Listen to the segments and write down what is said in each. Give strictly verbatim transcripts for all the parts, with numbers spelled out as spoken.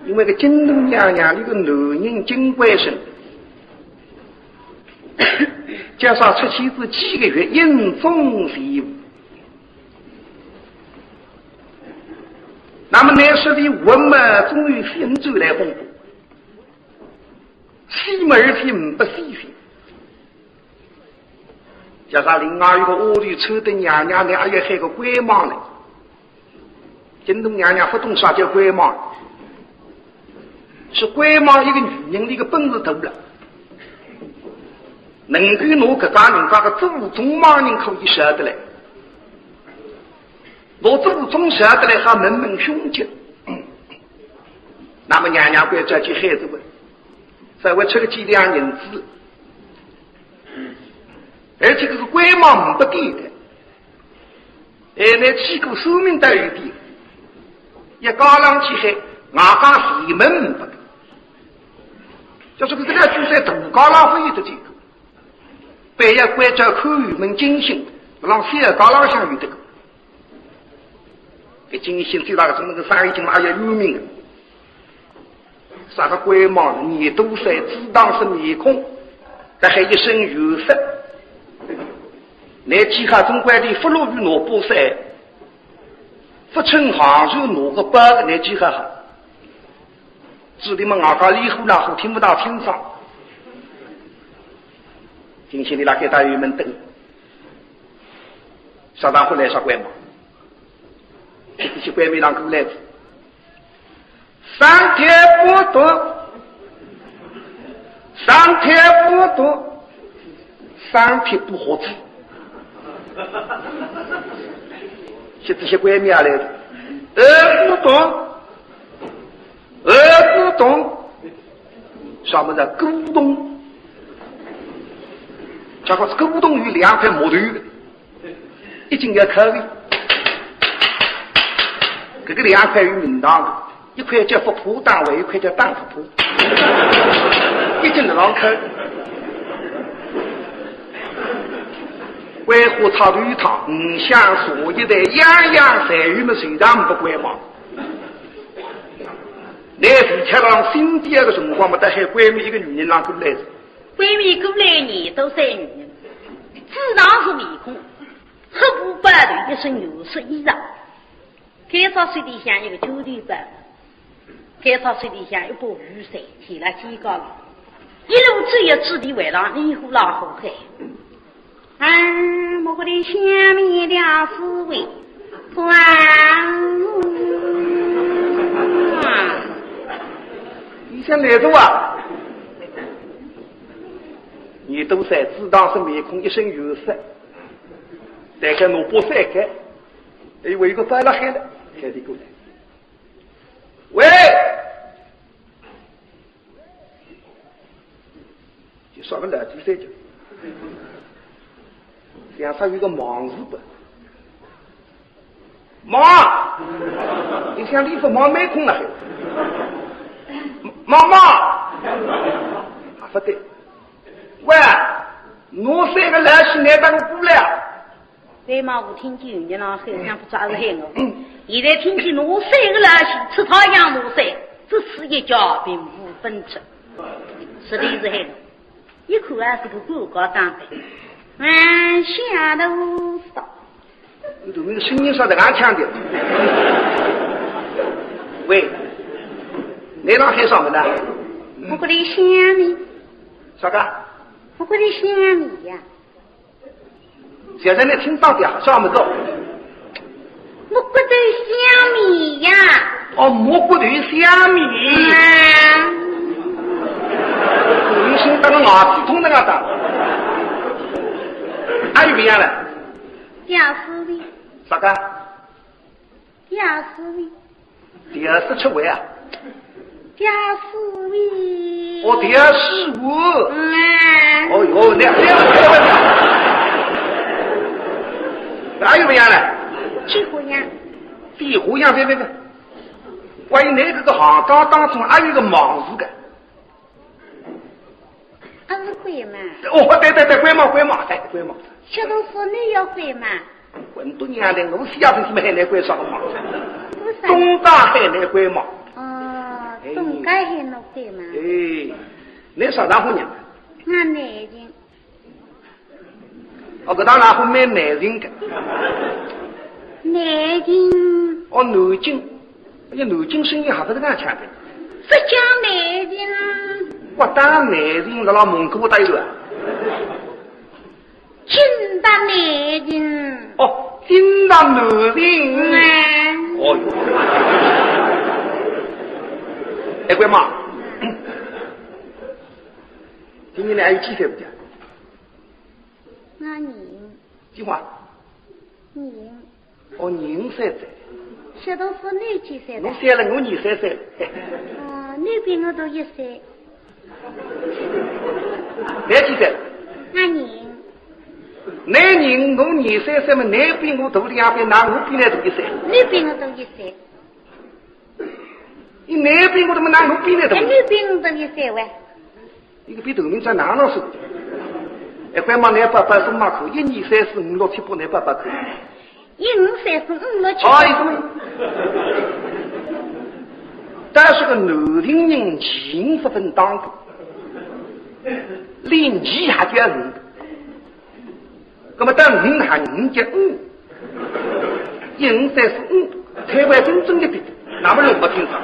因为搿京都娘娘俚个男人金贵生，加上出去仔几个月，因中随父。那么乃说俚活嘛，总有性转来风波，死嘛而且呒不死性。加上另外有个丫头凑得娘娘，乃阿要喊个闺房来。 京都娘娘勿懂啥叫闺房，是闺房一个女人俚个本事大了，能够拿搿家人家个祖宗亡人可以晓得来，拿祖宗晓得来还问问凶吉。那么娘娘关照去喊仔个，稍微出个几两银子，而且搿个闺房呒不点个。 哎，乃去过算命的有点，一家人去喊，外加前门呒不个。就是搿个两句在大家浪勿有得这个，板要关照看有门金星，让小家浪向有得个。搿金星最大个是那个生意经嘛也有名个。 啥个闺房，廿多岁，只当是面孔，但还一身有色。乃几下总归俚勿落于拿把伞，勿乘航船拿个包，乃几下好。指的么外加里呼啦呼听勿大清爽。金星里拉开大院门等，啥当回来啥闺房。 这些官媒上过来的，三天不动，三天不动，三天不喝酒。是这些官媒啊来的，呃，不动，呃，不动，什么叫咕咚？假如是咕咚有两块木头的， 一径要敲的。搿个两块有名堂的，一块叫不破打，还有一块叫打不破。一径辣浪敲。桂花插头一趟，五香茶一台，样样侪有么，谁让不关嘛？乃是吃上新店个辰光嘛，到海关面一个女人浪过来。关面过来呢，都是女人，自然是面孔。 黑布包头，一身有色衣裳，该只手里向一个酒头包，该只手里向一把雨伞，提了肩胛浪，一路走也指的为了里呼啦呼喊。啊，我个的下面的滋味，哇！你想来的哇？你都在自当是面孔一身有色。 再看侬拨三开，哎，我一个翻了海了，开始过来。喂，就说个老头三句，像啥有个忙字本。忙，你想你不忙没空了还？忙忙，啊，不对。喂，侬三个老死难当过来啊？ 对嘛，我听见有人浪喊，想不出阿是喊我。现在听见侬三个老死，吃草养奴才，这是一家并无分寸。实在是喊我，一看啊是个官家打扮，嗯，吓得我死。你怎么那个声音上的俺腔调？喂，你让喊啥么呢？我过来想你。啥个？我过来想你呀。 现在你听到的啥么子？我骨头想你呀。哦，我骨头想你。啊。你心当个牙齿痛的啊，当。还有别样了？吊死的。啥个？吊死的。 第二十七回啊？第二十五。哦，第二十五。嗯。哦哟，那还有不一样了？几回呀？第一回呀，别别别，关于那个个行当当中还有一个忙字的。 啊，是鬼嘛？哦，对对对，鬼嘛，鬼嘛，哎，鬼嘛。吃东西你要鬼嘛？滚多年的，我是要是什么海南鬼啥个嘛？不是。东大海南鬼嘛。哦，东家还弄对嘛？哎，你啥地方人？俺南京。哦，搿搭哪哼蛮难寻个？南京。哦，南京。哎呀，南京声音还勿是搿样腔的。浙江南京啊。我当南京辣辣蒙古大有啊？京大南京。哦，京大南京。嗯。哦哟。哎，关妈，今年你还有几岁不讲？俺年。几岁？年。 哦，廿三岁。晓得是你几岁的？我小了，我廿三岁了。啊，你比我大一岁。你几岁？俺年。你年，我廿三岁嘛，你比我大两岁，那我比你大一岁。你比我大一岁。你比我大嘛，那我比你大。哎，你比我大一岁喂。 一个比头名在哪能说？哎，关妈，你爸爸是马口，一二三四五六七八，你爸爸口。一二三四五六七八。哎，对。但是个南京人情十分当中，连几还叫人。 那么等五下五叫五，一二三四五，台湾真正的比，那么弄不清爽。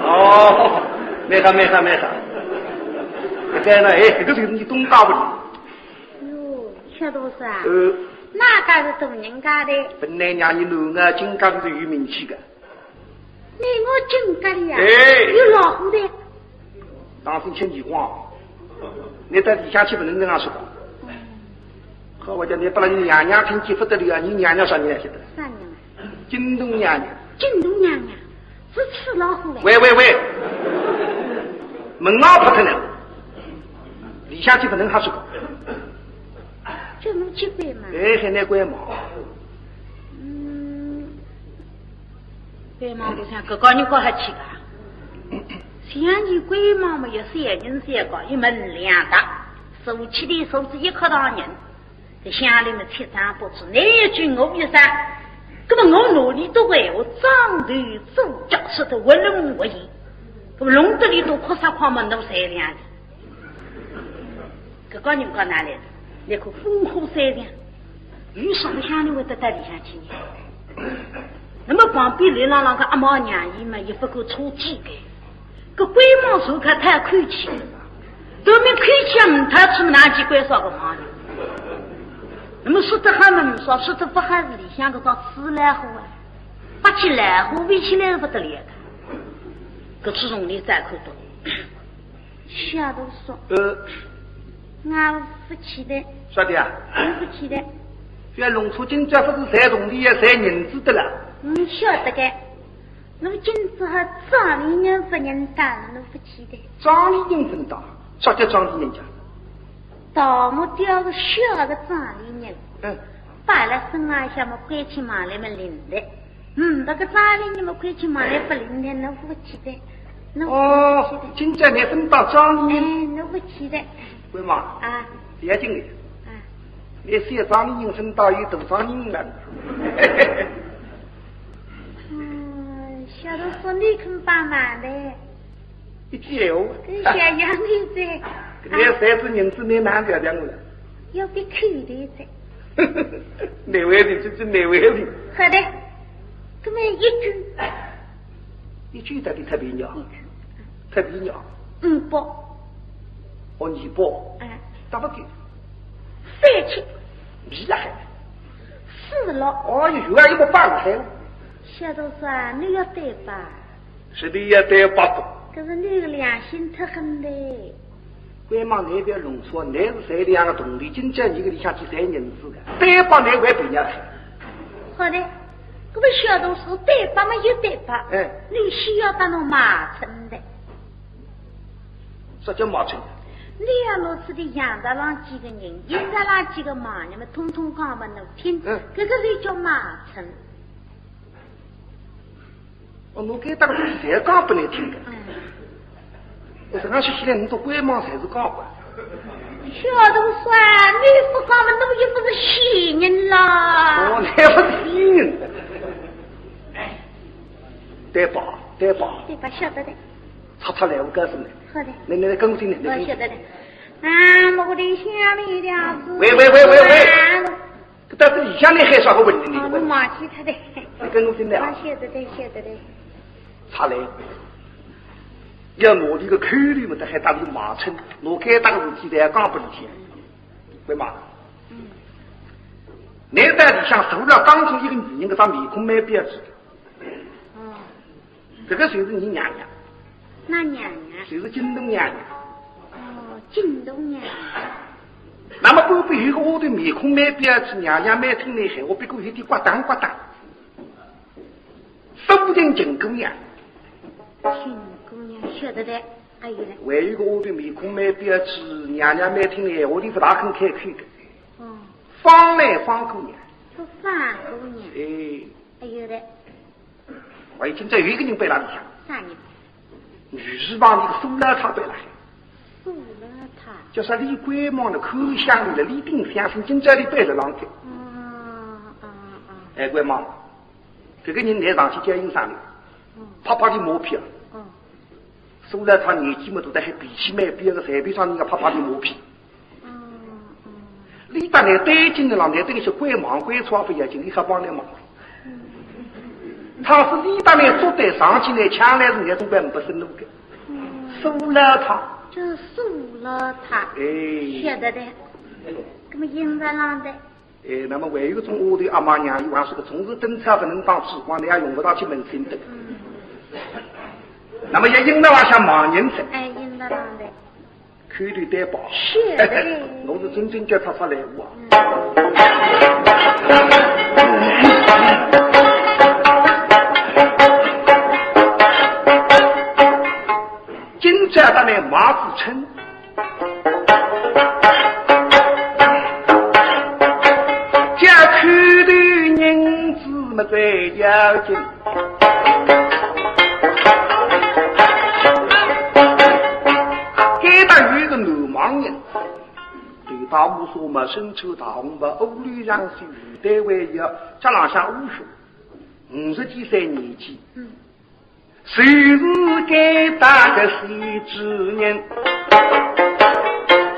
哦，蛮好，蛮好，蛮好。搿个呢，哎，搿个就是你东家不？哟，小杜是啊？呃。哪家是大人家的？本来娘，你南京家是有名气的。 你我真个的呀？哎。有老虎的。当心吃耳光。你到里向去勿能这样说的。嗯。好，我讲你把你娘娘听见不得了啊，你娘娘啥人来晓得？啥人啊？京东娘娘。京东娘娘是吃老虎的。喂喂喂，门啊拍脱了，里向去勿能瞎说。就侬去关嘛？哎，还难关嘛。嗯。 关妈，我想搿个人搞下去个。像伊关妈嘛，也是一人是一个，一门两大，受气的受气一个大人，在乡里面七张八字，你一句我一声，那么我哪里都会，我张头做脚说的文文武武，那么弄得里头哭啥哭嘛，弄谁两的。 搿个人讲哪来的？那个烽火三丈，有啥个乡里会得到里向去呢？那么旁边来浪浪个阿毛娘姨嘛，也不够出气个。搿关妈手看太客气，都没客气啊，没他出哪去关啥个忙呢？那么说得好嘛，说说得不好是里向搿种死老虎啊，发起来虎，围起来是不得了的。搿次从里再看到。 晓得说。呃。俺勿去的。啥的啊？我勿去的。要弄错今朝勿是赚铜钿也赚银子的了。嗯，晓得个。我今朝好庄里人勿认得，我勿去的。庄里人勿认得？啥叫庄里人家？大木雕个小个庄里人。嗯。摆了身浪向么，关起门来么灵的。 嗯，那个庄里人么，关起门来勿灵的，我勿去的。我勿去的。哦，今朝你分到庄里人。哎，我勿去的。关妈。啊。不要紧的。啊。你小庄里人分到有大庄里人了。嗯，晓得说你肯帮忙的。一句闲话。搿小杨头子。搿你三十银子，你哪调调我了？要给扣的噻。难为情，真是难为情。好的，搿么一句。一句到底特别鸟，一句。特别鸟。五百。哦，二百。哎。打不给。三千。你了还。四了。哦，有啊，一百八了还。晓得说啊，你要对吧？是你也对吧？可是你个良心太狠的。 关妈，你别弄错，你是赚两个铜钿，今朝你搿里向去赚银子的，对吧？你还别人。好的，搿么晓得说对吧嘛，有对吧？哎。你需要搭侬买春的。啥叫买春？你要拿自己阳台浪几个人，阴台浪几个忙人嘛，统统讲拨侬听，嗯。搿个就叫买春。 哦，侬该搭个侪讲拨侬听个。嗯。我刚刚说起来，侬做官忙侪是讲过。晓得说，你不讲嘛，侬又不是仙人啦。哦，那不是仙人。对吧？对吧？对吧？晓得的。擦擦来，我告诉你。好的。你，你，你跟我进来，你跟我进来。我晓得的。啊，我的下面的子。喂，喂，喂，喂，喂。啊，搿到底里向你还啥个问题？你哦，我忘记脱的。你跟我进来啊。我晓得的，晓得的。擦来。要拿你个口头么，得还搭你骂称，拿该搭个事体侪讲拨你听。对吗？嗯。你到里向坐了当中一个女人，搿张面孔蛮标致的。哦。 搿个就是你娘娘。哪娘娘？就是京东娘娘。哦，京东娘娘。那么旁边有个丫头面孔蛮标致，娘娘蛮听你闲话，不过有点刮当刮当。苏秦秦姑娘。秦姑娘晓得的，还有嘞。还有一个丫头面孔蛮标致，娘娘蛮听你闲话，你勿大肯开口的。哦。方兰方姑娘。是方姑娘。哎。还有嘞。 我已经再有一个人背了里向。啥人？女字旁一个苏老太背了海。苏老太。叫啥李桂mamma的，看相里了，李丁相信今朝里背了浪去。哦，哦，哦。哎，桂mamma，搿个人来上去叫应上来，哦。拍拍你马屁啊。哦。苏老太年纪么大，但还脾气蛮彪的，随便上人家拍拍你马屁。 哦，哦。李大人对进来了，你这个是关忙关错不要紧，你还帮你忙。嗯。他是李大人做得上去呢，抢来是你总归不是路的。嗯。苏老太。就是苏老太。哎。晓得的。那么应该浪的。哎，那么还有一种丫头阿妈娘，伊还是个从事灯草不能当指望，你也用不着去问心的。嗯。那么也应该往下忙人噻。哎，应该浪的。 口头担保。是的嘞。我是真正叫他出来话。嗯。今朝他们马子称，叫口头银子么最要紧。 该搭有一个男盲人，头戴乌纱帽，身穿大红袍，乌里向是女单位要脚浪向乌靴，五十几岁年纪。嗯。就是该搭个死主人，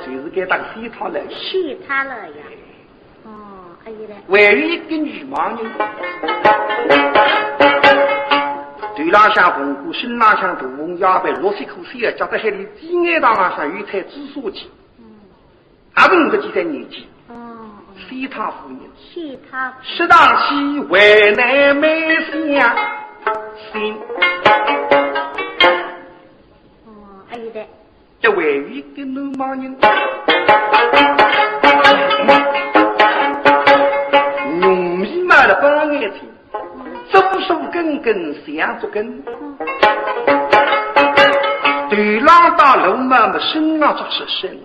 就是该搭个死太老爷。死太老爷。 哦，还有嘞。还有一个女盲人，头浪向红冠，身浪向大红腰带，绿色裤子，脚踏鞋里，低眼堂浪向有一块紫纱鞋。嗯。也是五十几岁年纪。哦，哦。西塔夫人。西塔夫人。食堂去为难没相信。哦，还有嘞。 这还有一个男盲人，浓眉毛了半眼睛，左手根根像竹根，头浪戴绿帽么身浪着赤身，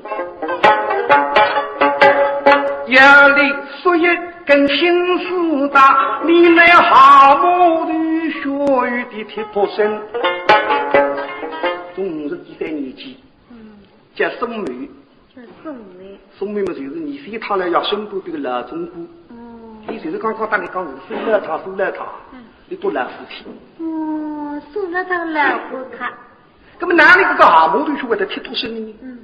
腰里束一根青丝带，里面蛤蟆头血有的铁托身，总是几岁年纪。 嗯。叫宋梅。叫宋梅。宋梅嘛，就是你西塔老爷身边这个老总管。哦。伊就是刚刚搭你讲是苏老太，苏老太，嗯。伊做老事体。哦，苏老太老火咖。那么哪里这个蛤蟆头血会得铁托身呢？嗯。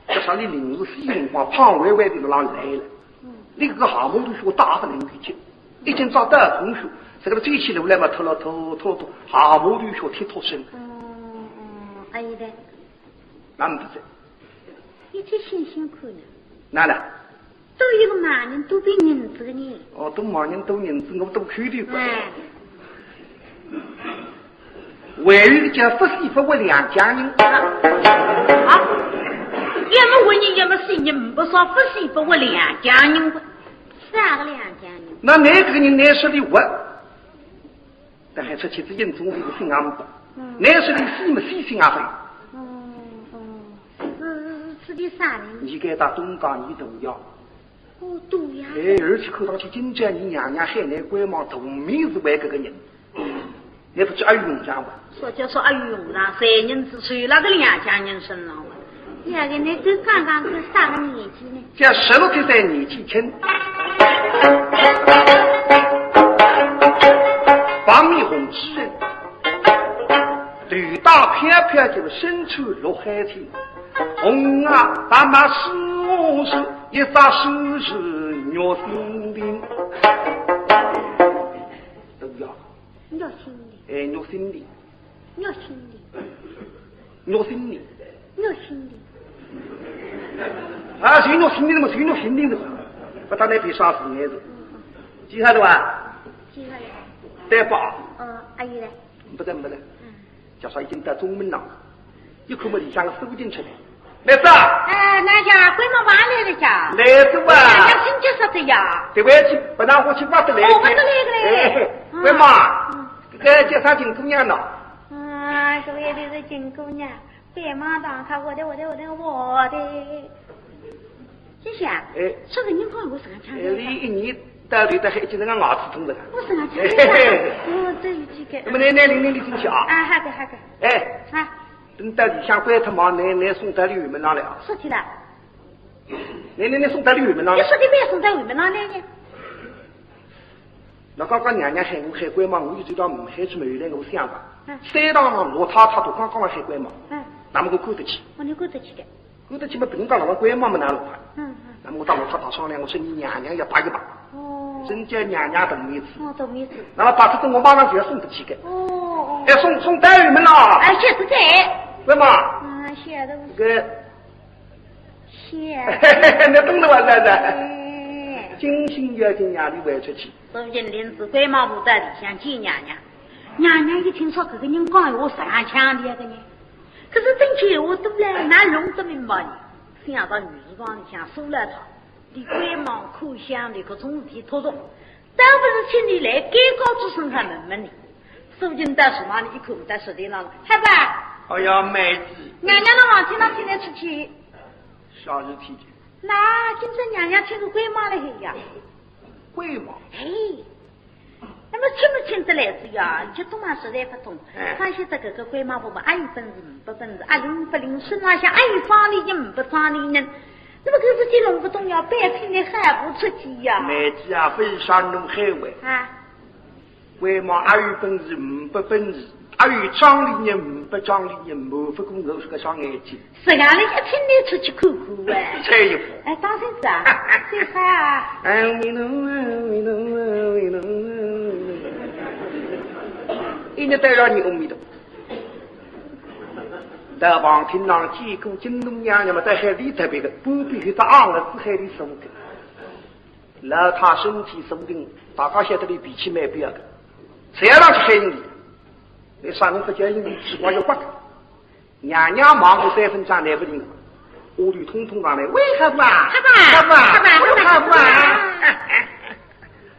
叫啥？伊临时死辰光，胖歪歪的辣浪来了。嗯。伊搿个蛤蟆头血打勿能够接，一径找到同学，这个走起路来嘛，拖了拖，拖了拖，蛤蟆头血铁托身。哦，哦，还有嘞。 那么不是。一切新鲜苦呢。哪了？多一个盲人多变银子的呢。哦，多盲人多银子，我多口头不。哎。还有一个叫不死不活良家人。啊？要么活人，要么死人，不说不死不活良家人不？啥个良家人？那哪个人哪说的活？ 但还出去之前总是一个心安吧。嗯。难说你死么死心安吧。哦，哦，是，是，是的啥呢？你该搭东家你大爷。哦，大爷。哎，而且看上去今朝你娘娘喊你关望大面子为搿个人，你不知阿有用场吧？说就说阿有用场，谁人只出那个两家人身上吧。 呀，搿你搿刚刚是啥个年纪呢？叫十六七岁年纪轻，白面孔之人，头戴飘飘就是身穿绿海青，红啊白马四五十，一只手是玉心绫。对呀，玉心绫。哎，玉心绫。玉心绫。玉心绫。玉心绫。啊，谁玉心绫的嘛，谁玉心绫的嘛，不打那比啥事眼子。几下子啊？几下子？对吧？嗯，阿姨嘞？不得，不得。嗯。 叫啥已经到中门了，一看么里向个苏进出来。来子啊！哎，哪家？关门房来了家？来子啊！哎呀，新结束的呀。对不起，不然我去挖得来的。哦，挖得来的嘞。哎，嗯。关门，嗯。这个叫啥金姑娘呢？啊，这位的是金姑娘，关门当开，我的，我的，我的，我的。这下，哎。说个人讲我身上抢哎，的。你一年到头都还一直那个牙齿痛的。我身上抢的。嘿嘿嘿。哦，对，这个。那么来，来，领领你进去啊。啊，好的，好的。哎，啊。等到里向关脱门，来，来送到里后门上来啊。说起来。来，来，来，送到里后门上来。你说的别送到后门上来呢？那刚刚娘娘喊我喊关门，我就知道没喊出门来，我想吧。嗯。三堂上老太太都刚刚喊关门，嗯。那么我看得起。哦，你看得起的。 有的起码平常了，关门么难弄啊。嗯，嗯。那么我到老太太商量，我说你娘娘要摆一摆。哦。人家娘娘等面子。哦，等面子。那么摆出来我马上就要送得去的。哦，哦。哎，送，送到后门了。哎，谢谢。为嘛？啊，谢的。这个，谢。你懂得吧，奶奶？哎。金星要紧让你回出去。苏金领仔关门婆到里向见娘娘，娘娘一听说这个人讲闲话上腔的个呢，可是真句闲话多了，哪弄得明白呢？ 想到女书房里向苏老太，对关门看相的各种事体托着，倒不如请你来尴尬之声还问问你。苏金到书房里一看，在书台上了，好吧？哎呀，妹子。娘娘的房间里请来出去。啥事体？那今朝娘娘请个关门了嘿呀。关门？哎。 那么请不请得来子呀？就懂嘛，实在不懂。哎。他晓得搿个关门婆婆，阿有本事，呒不本事，阿灵不灵，身浪向阿有装里人，呒不装里人。那么搿事体弄不懂呀，白请你喊不出去呀。妹子啊，非常弄害我。啊。关门阿有本事，呒不本事，阿有装里人，呒不装里人，瞒不过我搿双眼睛。 实梗里一请你出去看看哎。再一步。哎，当心子啊，最好啊。哎，阿弥陀佛，阿弥陀佛，阿弥陀佛。一日到夜念阿弥陀佛。到旁听堂见过金龙娘娘嘛，到海里特别个，半边后头昂了子海里坐个。老太身体生病，大家晓得伊脾气蛮彪个，谁让去喊伊？那啥人不叫伊？奇怪要怪个。 娘娘忙个三分钟来不及，屋里通通上来，喂，好不啊？好不啊？好不啊？好不啊？好不啊？好不啊？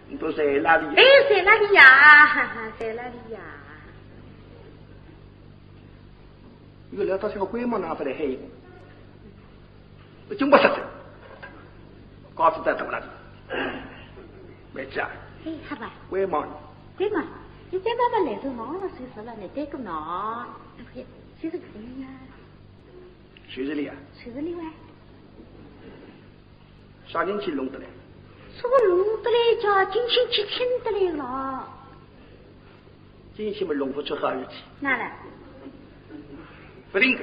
你都在哪里？哎，在哪里呀？在哪里呀？原来他是个关门哪不来喊一个？ 真不实在。告诉在等了。妹子啊，哎，好吧。关门。关门，你关门嘛来着，忙了谁说了，你这个呢？哎，就是这个呀。谁是你啊？谁是你喂？啥人去弄得来？什么弄得来叫金星去请得来了。 金星嘛弄不出好日子。哪来？不灵个。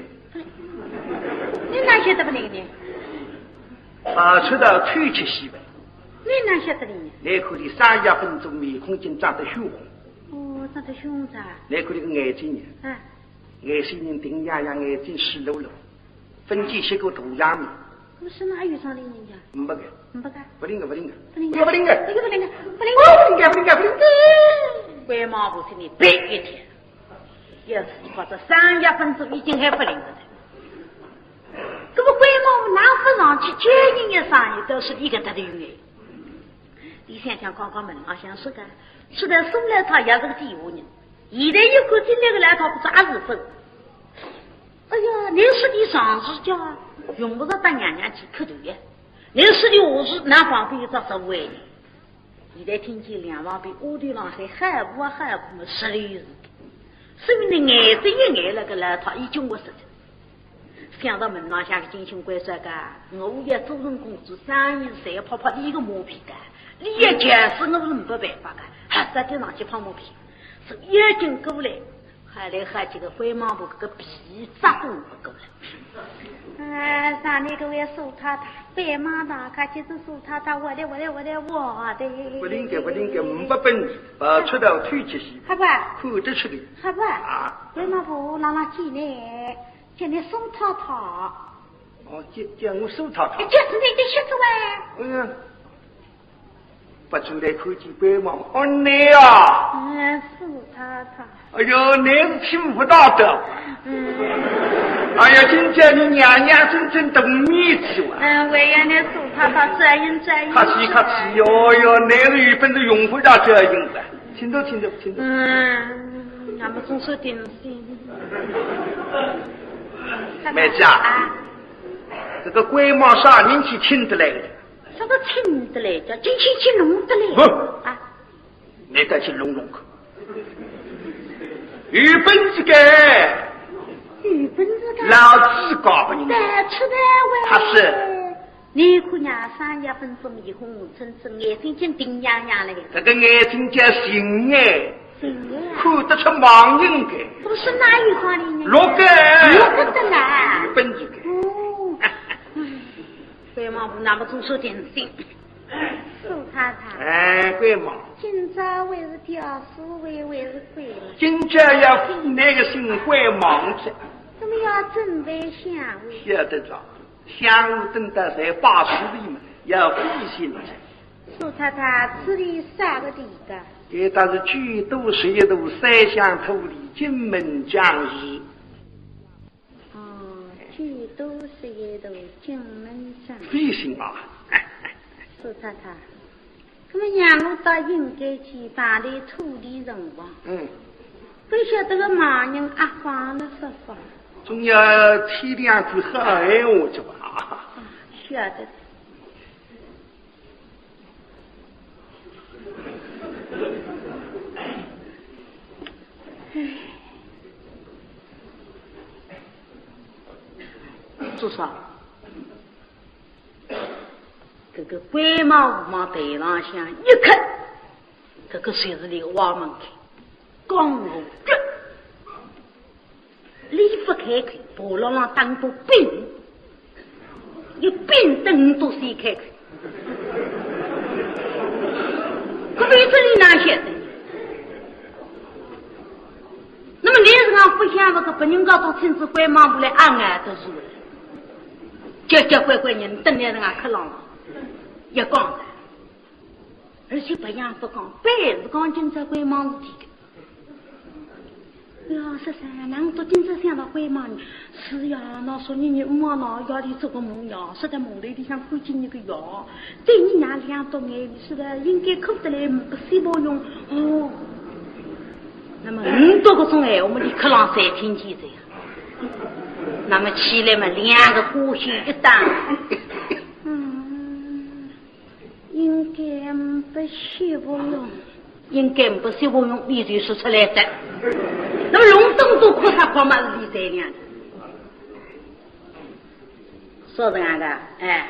你哪晓得不灵呢？啊，出到推吃西饭。你哪晓得灵呢？你看伊三月份做面孔筋长得血红。哦，长得血红噻。你看伊个眼睛呢？啊。眼睛人定洋洋，眼睛水漉漉，分见识过大洋面。 我身上还有啥灵人家？没个。没个。不灵个，不灵个。不灵个。不灵个。不灵个，不灵个，不灵个。不灵个，不灵个，不灵个。关门婆心里别一跳，要是发这三月份子已经还不灵个了。搿么关门婆哪不上去叫人一声，伊倒是一个得头有眼。你想想刚刚门浪向说个，说的苏老太也是个底下人，现在一看进来个老太不是阿是分。 哎呀，你说的上是叫用不着到娘娘去磕头呀，你说的下是哪方便一只手位呢？现在听见两旁边屋头浪向喊苦啊喊苦么，实在是，说明你眼睛一眼那个老太已经我说的。想到门浪向个金星官说个，我也做人公主，生意是要拍拍你个马屁个，你也见识我是没办法个，还是得上去拍马屁。是眼睛过来，还来还这个关望婆搿个皮扎都勿够了。呃，让你搿位苏太太，关望大家，就是苏太太，我的，我的，我的，我的。不灵个，不灵个，没本事，把出道推出去，好吧？看得出的。好吧？啊。关望婆，让让姐呢，叫你苏太太。哦，叫，叫我苏太太。哎，就是你的媳妇啊。嗯。 不出来看见关望，哦，你啊。嗯，苏太太。哎哟，你是听不到的。嗯。哎呀，今朝你娘娘真正懂你去哇。嗯，为呀，你苏太太转运转运。客气客气，哟哟，你是有本事用不着转运的。请坐，请坐，请坐。嗯，那么总是定心。妹子啊，啊。这个关望啥人去请得来的？ 啥个请得来，叫进去去弄得来。不。啊。你再去弄弄看。有本事个。有本事个。老子告诉你。再出来喂。他是。你看呀，三月份中一红红春春，眼睛睛定洋洋嘞。这个眼睛叫形哎。形哎啊。看得出盲人个。不是哪有光的呢？六个。六个的啦。有本事个。哦。 关望婆那么总是定心。苏太太。哎，关望。今朝还是吊水还，还是关望？今朝要付那个心关望去。那么要准备香火？晓得着，香火等到在摆设里嘛，要费心了。苏太太，此地啥个地方？这倒是九都十一都三乡土地，金门将士。 哦，九都十一都金门镇。费心啊。苏太太，那么让我到应该去办理土地辰光，嗯。不晓得个盲人阿方了说法。总要体谅句好闲话去吧。啊，晓得。 做啥？搿个关望婆往台浪向一磕，搿个就是俚个歪门口，讲我个。 俚勿开口，婆浪浪打个兵，一兵等都先开口。搿么俚哪晓得？那么俚是讲勿想搿个别人家都请仔关望婆来，俺也得住了。叫叫乖乖人等来人家客浪，也讲了。 而且别样勿讲，板是讲今朝关望事体个。哎呀，十三，哪能到今朝想到关望呢？是呀，那昨日你妈那夜里做个梦呀，说在梦里里向看见你个呀，对你那两朵眼泪，是的，应该哭得来，不是不用。哦，那么五多个钟闲话么，俚客浪侪听见哉呀。那么起来嘛，两个歌手一打。嗯。 应该不是不用。应该不是不用，你就说出来的。那么弄这么多哭啥哭嘛是你这样的。说这样的，哎，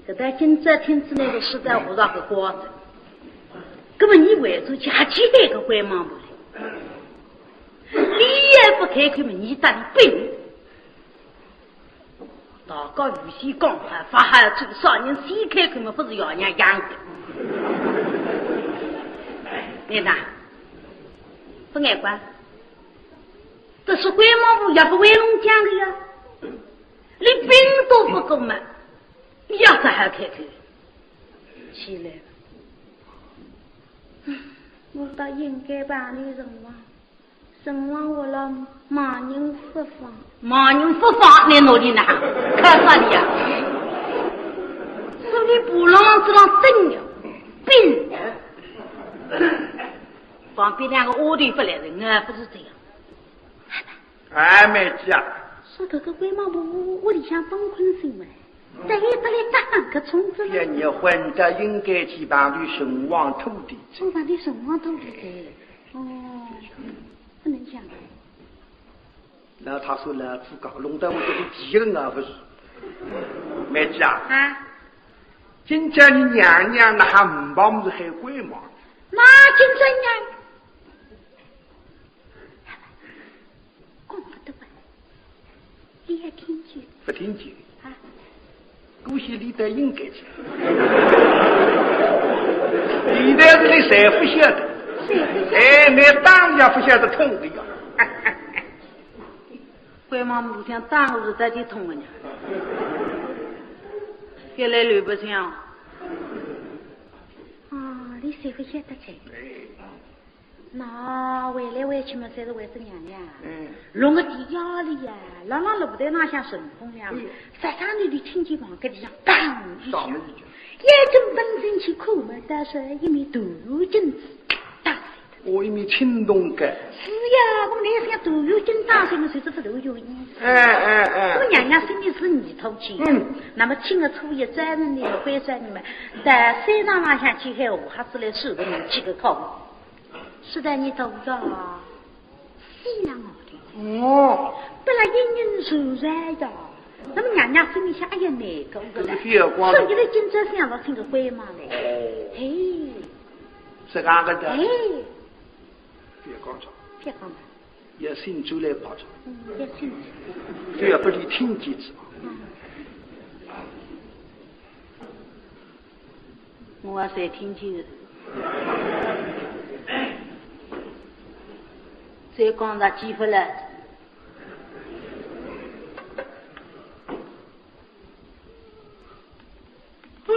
搿个今朝听起来个实在胡说个瓜子。那么你为啥去还期待个关望婆嘞？你也不开口嘛，你打的病。 大家预先讲好，勿好做啥人先开口嘛，勿是爷娘养的。你看，勿碍管，这是关望婆也勿会弄僵的呀。你病都不够嘛，你要是还开口，起来了。我倒应该把你认了。 辰光活了，盲人发放。盲人发放，你哪里呢？看啥的呀？说你不让这样等呀，病。旁边两个丫头不来人啊，不是这样。哎，妹子啊。说搿个关望婆屋里向当困心嘛，再也不来打打个虫子了。要你混得应该去办理辰光土地。我办理辰光土地的。 哦，不能讲。那他说老子搞弄得我这个敌人啊，不是？妹子啊，啊？今朝你娘娘那还唔帮是还关望？那今朝娘，你还听见？不听见。啊？姑息俚倒应该去。现在是你侪不晓得。谁不晓得？哎，你当然不晓得痛的呀。关妈妈讲打我是在地痛的呢。原来吕伯强。啊，你谁不晓得这？哎。 那回来回去嘛，侪是为仔娘娘。嗯。弄个地压力呀，老老落在那像顺风呀，嗯。啥啥你的听见房间里向砰一声，倒霉一声。眼睛奔进去看嘛，但是一面大金子打碎的。哦，一面青铜盖。是呀，我们那想大金打碎嘛，就是不头有意思。哎，哎，哎。我娘娘心里是泥土气。嗯。那么请个初一专人呢，关照你们，到山上浪向去喊我，还是来受个人气个靠。 是的，你懂的。死了我的。哦。本来一人受罪的，那么娘娘心里想，哎呀，难过的了。这个血光。所以呢，今朝想到这个关妈来。哦。嘿。是这样的。哎。别讲了。别讲了。也心出来吧。嗯，也心出。不要不你听见是吧？嗯。 我也侪听见了。再讲啥机会了？啊！ 哦，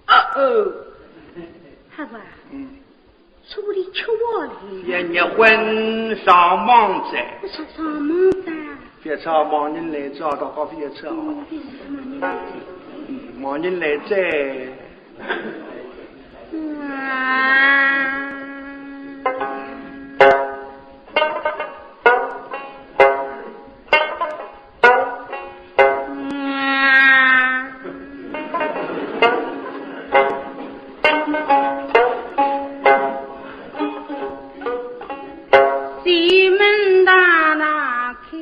哦，哦，好吧。嗯。说不定吃我了。也结婚上忙哉。上，上忙哉。别吵，忙人来找，到高别吵。嗯，别吵，忙人来。嗯，忙人来哉。 西门大大开。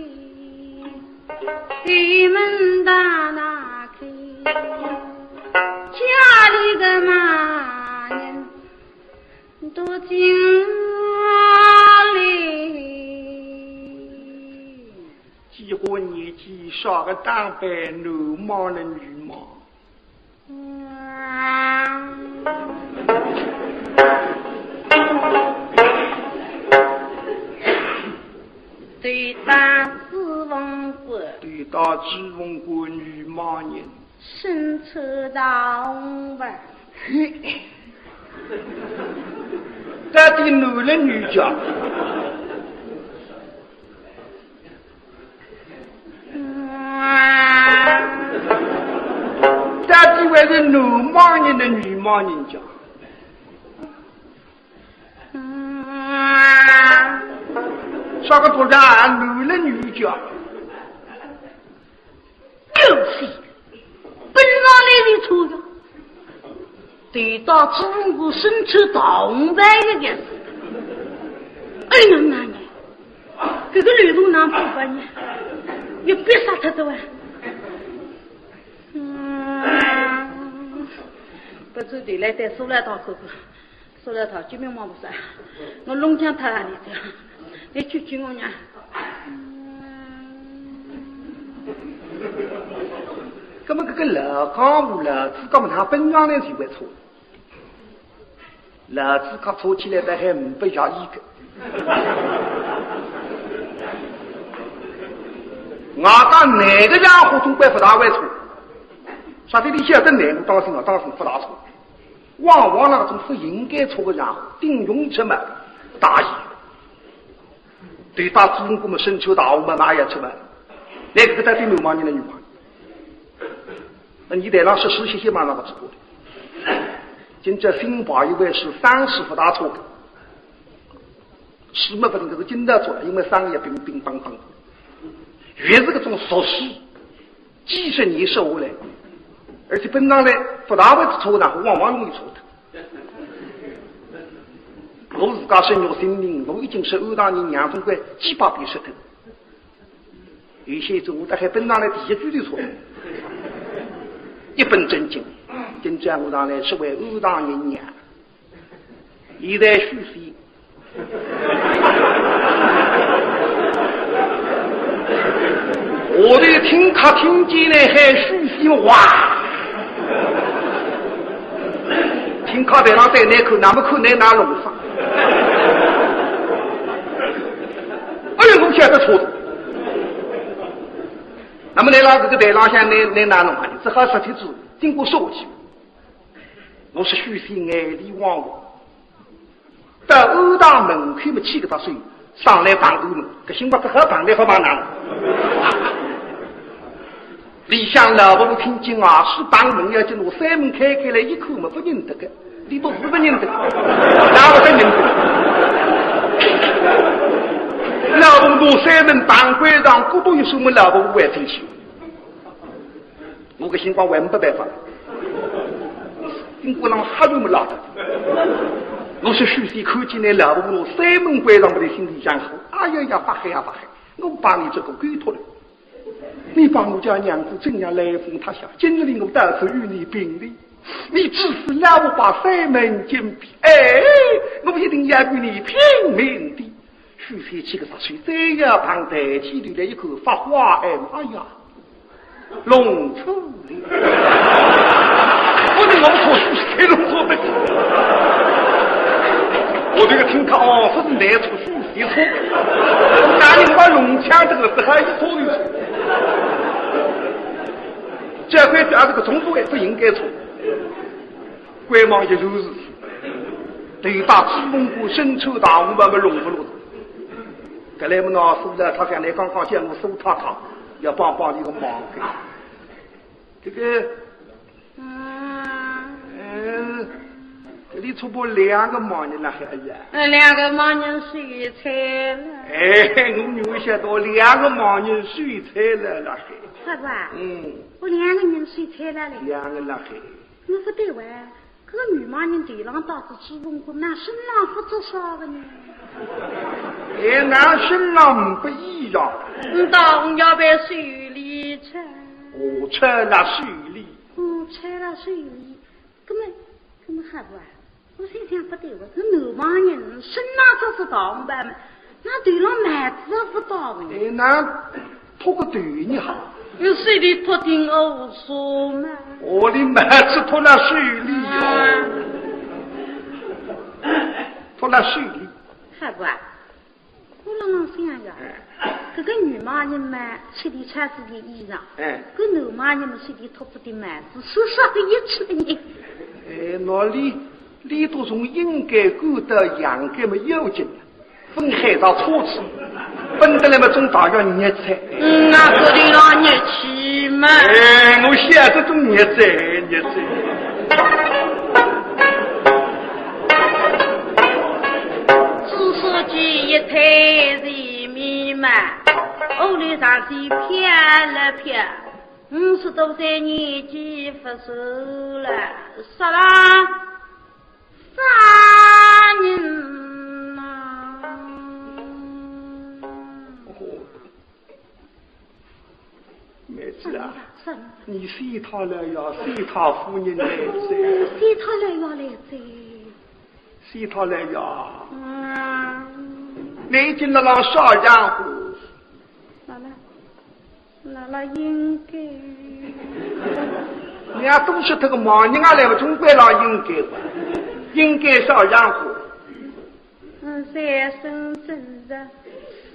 西门大大开，家里个嘛人都进来。几化年纪啥个打扮，男忙人女忙。 对打朱文官。对打朱文官女忙人。身穿大红袍。嘿，到底男了女家？ 到底还是男忙人的女忙人家？啥个做啥男了女家？就是，本上来的错呀。 对打朱文官身穿大红袍的样子。哎，哪能呢？搿个男人哪能办呢？要逼杀脱的哇！嗯，不知地来带苏老道哥哥，苏老道救命忙不杀，我弄僵他啊你这，你救救我呀！ 那么搿个老江湖老子讲么，他本上来就会错。老子讲错起来，大概五百加一个。我讲哪个家伙总归不大会错，啥体你晓得哪个当心啊，当心不大错。往往那种不应该错的家伙，顶容易出毛病，大意。 对打朱文官么身穿大红袍嘛也出毛病，那个到底男忙人的女忙人？那你台上说是歇歇嘛，那个是过的。今朝新派一位是三十不大错的，是么不能够今朝做的，因为生意也乒乒乓乓，越是搿种俗事，几十年说下来，而且本上来不大会错，然后往往容易错的。 我自家深入心灵，我已经是安大人娘总归几百遍说的。有些种我大概本上来第一句就错，一本正经，今朝我上来是为安上人呀。现在许仙，我的听客听见了还许仙哇！听客台上对那口，那么口那哪弄法？哎呀，我晓得错了。那么来了这个台浪向，那那哪弄啊？只好实体子经过说去。我是许仙眼里望望，到安堂门口么去个大手，上来碰头门，搿心话只好碰来好碰哪？里向老婆婆听见啊，是碰门要紧，我三门开开来一看么，勿认得个。 里头是勿认得，哪会得认得？老婆婆三门碰关上，咕咚一声么，老婆婆还进去。我搿心话还没办法，经过让哈溜么拉的。我是许仙看见那老婆婆三门关上，我的心里想，哎呀呀，发黑啊发黑，我把你这个狗头了。 你把我家娘子怎样来风他下，今日里我到此与你评理，你只是老我把三门紧闭，哎，我一定要与你拼命的。许仙气个啥水，再要碰台起头来一看，发花哎，哎呀，弄错了。不是我错，许仙弄错的。我这个听客哦，不是难错，许仙错。那你把弄腔这个是还是错的？ 这回这个中途也不应该错，关望一路是，对打朱文华身穿大红袍么弄勿落。搿来么呢，苏老太太呢，刚刚叫我苏太太，要帮帮你个忙个。这个，嗯，嗯，这里出不两个盲人了，还呀？呃，两个盲人水彩了。哎，我女儿晓得两个盲人水彩了，那还。是吧？嗯。 我两个人睡错了嘞。两个人嘿。我勿对哇，搿个女盲人头浪戴仔朱文华，那身浪勿着啥个呢？哎，那身浪没衣裳。嗯，当然要被水里穿。哦，穿了水里。嗯，穿了水里。搿么，搿么好不啊？ 我心想勿对哇，搿男盲人身浪着是大红袍嘛，那头浪帽子也勿戴个。哎，那托个头呢哈？有水里托顶乌纱嘛。哦，你帽子托了水里哦。啊。托了水里。好不啊？ 我辣浪想呀，搿个女盲人嘛，手里穿仔件衣裳，哎。搿男盲人嘛，手里托仔顶帽子，是啥个意思呢？哎，那里，里头从应该管到阳该么要紧，分海上车子，分得来么总大要热哉。嗯，那搿里浪热气嘛。哎，我晓得种热哉，热哉。 只说几日太前面嘛，屋里上西飘了飘，五十多岁年纪勿小了，啥啦？啥人呐？ 妹子啊，是。你死脱了呀，死太夫人来哉。死脱了呀，来哉。死脱了呀。嗯。你已经辣浪烧香火。辣辣，辣辣应该。你要多说这个忙，人家来了总归辣应该吧，应该烧香火。 嗯，三生真实，四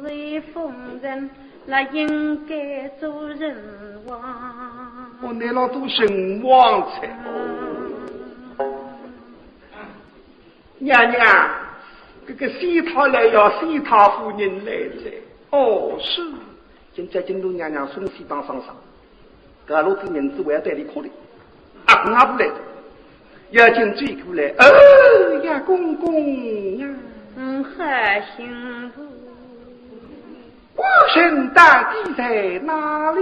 世风尘，那应该做人王。哦，那老做人王才。娘娘，这个死太来呀，死太夫人来哉。哦，是。 今朝金都娘娘送喜当上上，搿落子银子还要带里哭哩，阿公阿婆来的，要紧追过来，哦呀，公公呀，嗯，好幸福。我身到底在哪里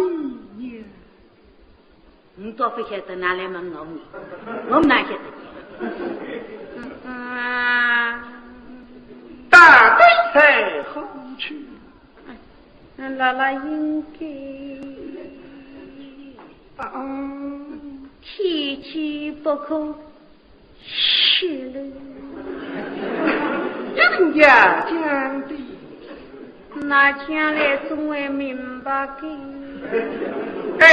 呀？你倒不晓得拿来问我呢，我哪晓得？嗯，嗯，到底在何处？那拉拉应该，啊，天机不可泄露。这人家讲的，那将来总会明白的。哎，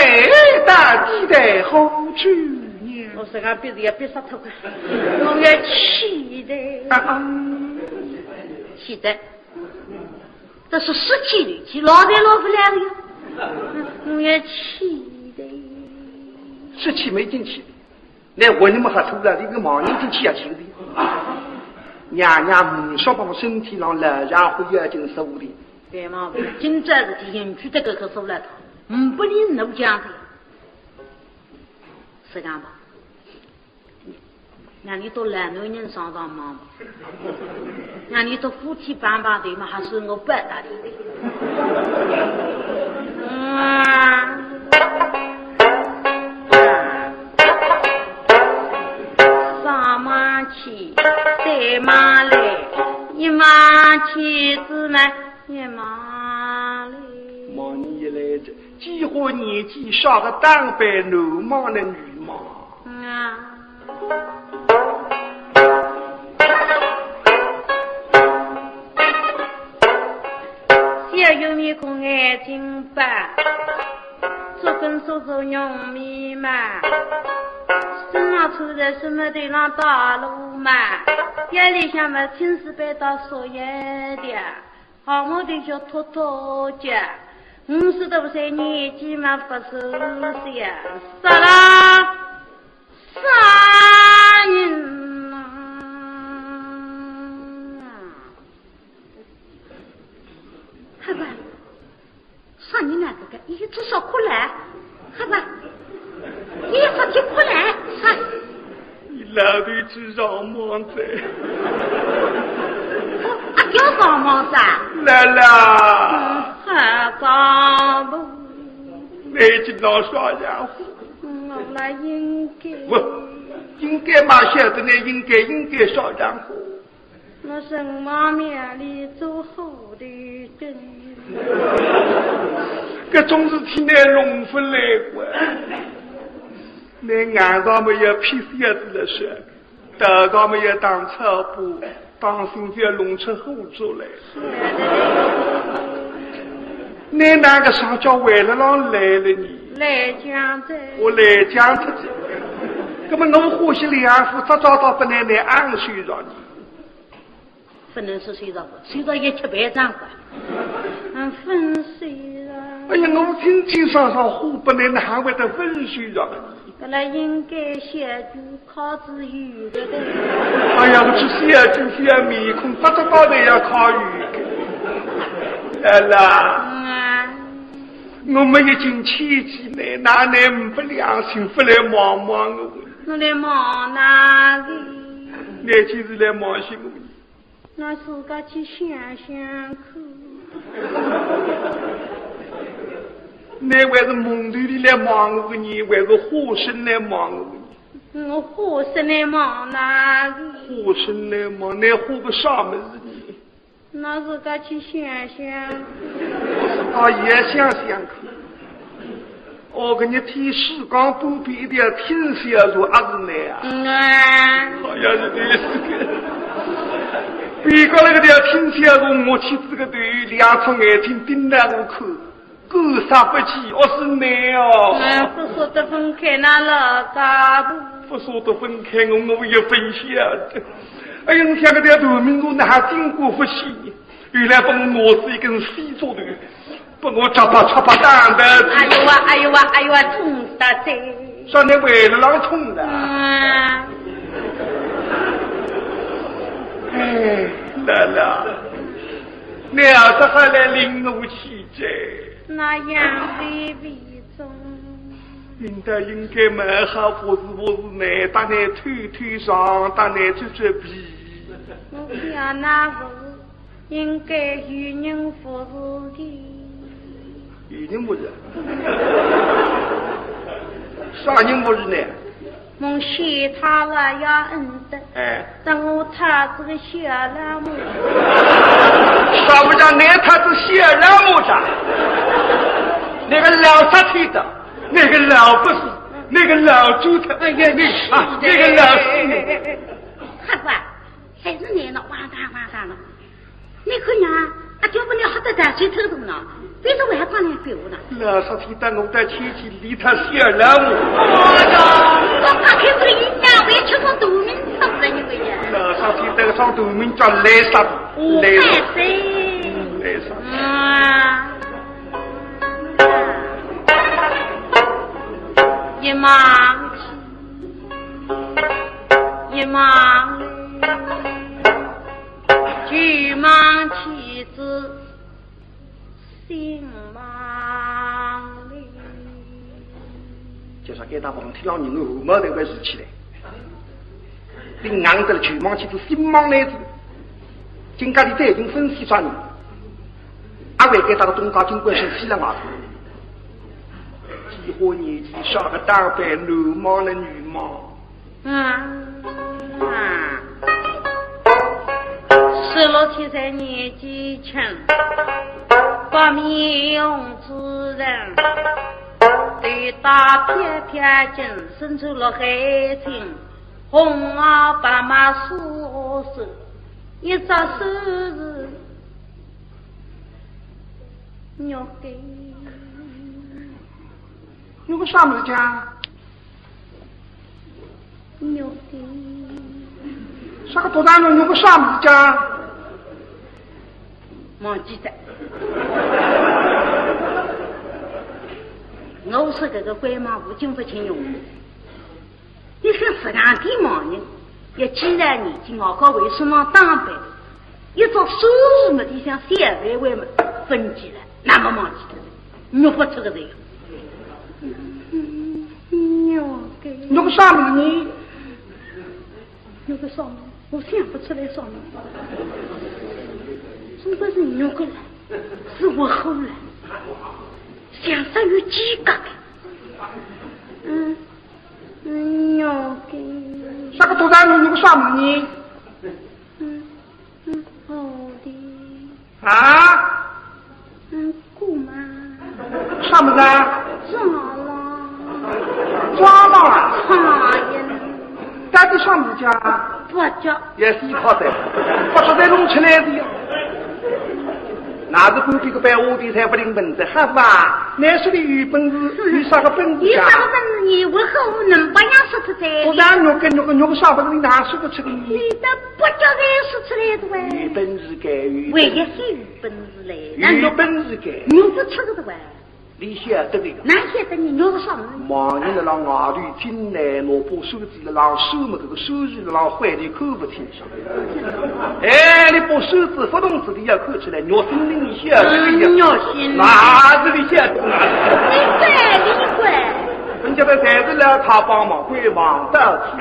到底在何处呢？我身上鼻子也鼻塞脱了，我要气的。啊，啊。气的。 这是湿气里气，老在老不来的呀。嗯，我要气的。湿气没进去，那我你们还出来，一个忙人进去也行的。娘娘，嗯，说把我身体上老家伙要紧收的。对嘛，今朝是第一句这个可收了，嗯，不能那么讲的。是这样吧？ 让你到老男人上上忙吧，让你到夫妻帮帮头嘛，还是我不搭理。嗯，上忙去，再忙来，一忙去，姊妹，一忙来。忙你来着，几化年纪，啥个打扮，男忙的女忙。 嗯啊。小有面孔眼睛白，做工做做浓眉毛，身上穿着什么头上大罗帽，腰里向么青丝白带束腰带。 好，我的就拖拖脚，五十多岁年纪嘛不是小，啥啦？啥人呐？好吧，啥人呐？这个，咦，至少哭了。 好吧，你说起哭来，啥？你老头子上忙哉。哦，啊，叫上忙噻？来啦。嗯，好吧。你今朝啥家伙？嗯，我来应该。不，应该嘛，晓得你应该，应该啥家伙？ 我身旁边里做好的根。搿种事体呢，弄勿来个。你硬上么要骗小子了说，头上么要当草包，当心要弄出火烛来。你哪个上叫为了浪来了呢？来讲哉。我来讲脱哉。那么我欢喜两副，早早到本来你安睡着呢。 勿能说睡着，睡着也吃白饭个。嗯，勿睡着。哎呀，我清清爽爽，花不能还会得勿睡着。本来应该小猪靠子有个的。哎呀，我去小猪小面孔，不知道的要靠有个。哎啦，嗯啊。我们已经千几年，哪能不良心，不来望望我？我来望哪个？你就是来望些我。 那自家去想想看。你还是梦头里来望我个呢，还是化身来望我个呢？我化身来望哪个？化身来望，你化个啥物事呢？那自家去想想。啊，也想想看。 哦，搿日天世界半边一条青丝蛇阿是你啊？嗯啊。好像是对是个。边高头搿条青丝蛇，我起仔个头，两只眼睛盯牢我看，狗杀不起，哦，是你哦。嗯，勿舍得分开那老家伙。勿舍得分开我，我也勿晓得。哎呀，我想搿条断命蛇哪还经过勿死，原来拨我咬死一根死猪头。 拨我扎吧扎吧打的。哎呦哇，哎呦哇，哎呦哇，痛死哉！啥你胃里浪痛的？嗯。哎，兰兰，你要是还来领我去哉？那样的为中。应该应该蛮好，不是不是呢，搭你推推上，搭你撅撅皮。我不要那个。 应该有人服侍的。有人服侍？啥人服侍呢？蒙谢他了呀，恩德。哎。等我他这个小老母。找不着，那他是谢了我的。那个老杀气的，那个老不死，那个老猪头，哎呀，那啊，那个老死人。哈哈，还是你呢，哇哒哇哒了。你看呀，啊，就不能好得大嘴头的呢，为什么还光来给我呢？老杀气的，我的亲戚 你太小了我。哎呀，我怕开这个音呀，我也吃过毒名，受不了你个呀。那上去这个上毒名叫来杀，哦，来杀，哎，来杀。啊，一望去，一望去，旧望去之 心忙哩。就说该搭房天浪人个汗毛侪会竖起来，顶硬得了，就望起仔心忙来仔。今朝里再已经分析啥人，阿会该搭个东家金官是死了外头，几化年纪啥个打扮，男忙了女忙。 啊，啊，十六七岁年纪轻，白面孔之人，头戴飘飘巾，身穿绿海青，红袄白袜素手，一只手是肉根。肉个啥物事讲？ 肉的。啥个独担肉，肉个啥物事讲？忘记了。我说搿个官忙无经不请用，你说实梗地忙呢，也既然年纪，我搞为什么打扮？ 一只手是么，里向小范围么，分解了，那么忘记了，肉不出个人。肉个。肉个啥物事呢？肉个啥物事？我想不出来啥物事。总归是肉个了，是活活了，像只有鸡角个。嗯，嗯，肉个。啥个独担肉，肉个啥物事呢？嗯。 嗯，好的。啊？嗯，姑妈。啥物事啊？抓了。抓了啊？哎呀。到底啥物事啊？八角。也是一靠的，八角才弄出来的呀。那是隔壁个白话的才不灵本子，好吧？那是你有本事，有啥个本事啊？有啥个本事？你为何能把人说出来？不然肉个，肉个，肉个啥本事，你哪说得出个呢？你的 八角才说出来的喂。有本事个，有本事。为也是有本事嘞，有本事个。那肉不出个的喂。你晓得的。哪晓得你肉是啥物事？忙人辣辣外头进来，拿把扇子辣辣扇么，搿个扇子辣辣坏得看不清爽。哎，你把扇子勿动仔，你要看出来，肉心里你晓得的呀。嗯，肉心里。那是你晓得，那是。你怪，你怪。人家在台子上他帮忙，会忙到起。